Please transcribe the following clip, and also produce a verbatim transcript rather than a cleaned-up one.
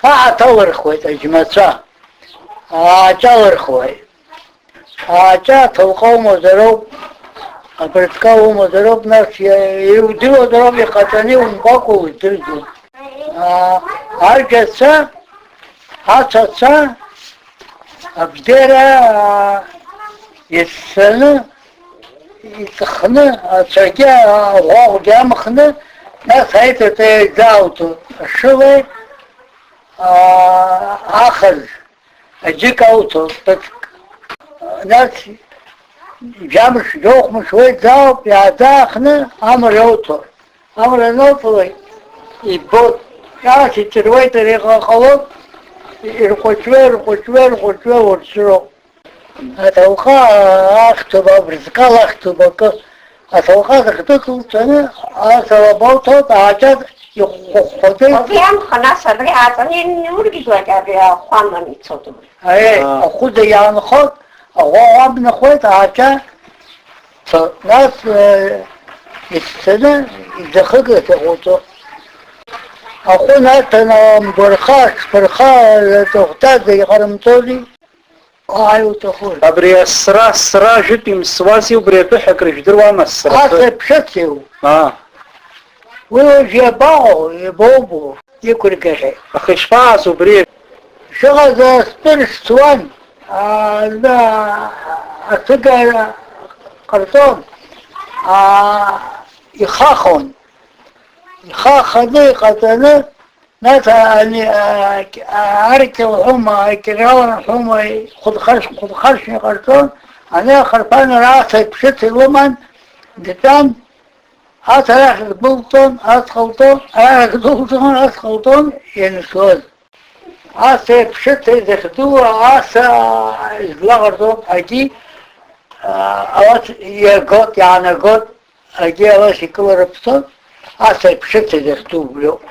Аҳаҭа лырхуеит аџьмацәа, ааҷа лырхуеит. Ааҷа аҭауҟа умазароуп, абырҵка умазароуп, нас иа-, иудыруазароуп, иҟаҵаны иумбакәа уздырӡом. Аа, аҩбацәа, ацәацәа, абдера, аа, иссаны, иҵхны, ацәагьы, аӷәаӷәгьы амхны, нас аиҭаҵа иаҩӡа ауҭо, ашылеи, аа, ахаз, аџьыка ауҭо, ԥыҭк. Нас жәамш, жәохәмыш уеизо ауп, иааӡаахны амра иауҭо. Амра анылҵлак, ибоит, ҿац иҵыруеит, ари ҟа-, ҟалоит, ирҟәыҷуа, ирҟәыҷуа, ирҟәыҷуа урцәыроуп. Аҭауҟа ахьҭоуп, абырҵкала ахьҭоуп акы. Аҭауҟа зыхьтәы кылҵәаны, асалаба уҭоит, ааҷа ихәхәаӡеит. Убри амха, нас, абри ааҵаны иургьежьуеит, абри ахәаман ицоит убри. Аиеи, Аа. Ахәыда иаанхоит, аӷәӷәа абнахуеит, ааҷа цо. Нас, э, иццаны, иӡахыгас иҟауҵо. Ахәы наҭаны, амгәарха, аҽԥырха, аҵыхәтәа зегь ҟарымҵози? Ааи, уҭахуи? Абри асра, сра жәытә имсуази, убри атәы ҳәа акры жәдыруама, асра? Ас еиԥшыцеи? Аа. Уи уажә иабаҟоу, иабоубо, иқәыргахьеит. Аха ишԥааз убри? Шыҟаз астәыр шцуан, а, на, аҭыга ҟарҵон, а, ихахон. Ихаханы иҟаҵаны, нас ани, а, а, аркьа уҳәома, акьырала уҳәома, хәыдхарш-, хәыдхаршәны иҟарҵон, ани ахырԥанара ацеи ԥшыци лыман, дтәан, ас арахь дәылҵон, ас ҟалҵон, арахь дәылҵон, ас ҟалҵон, ианшоз. Ас еиԥшыцеи захьӡу, ас, а, излаҟарҵо ҳәагьы, а, алаф иагот, иаанагот, агьи алаф икыларыԥсон, ас еиԥшыцеи захьӡу убриоуп.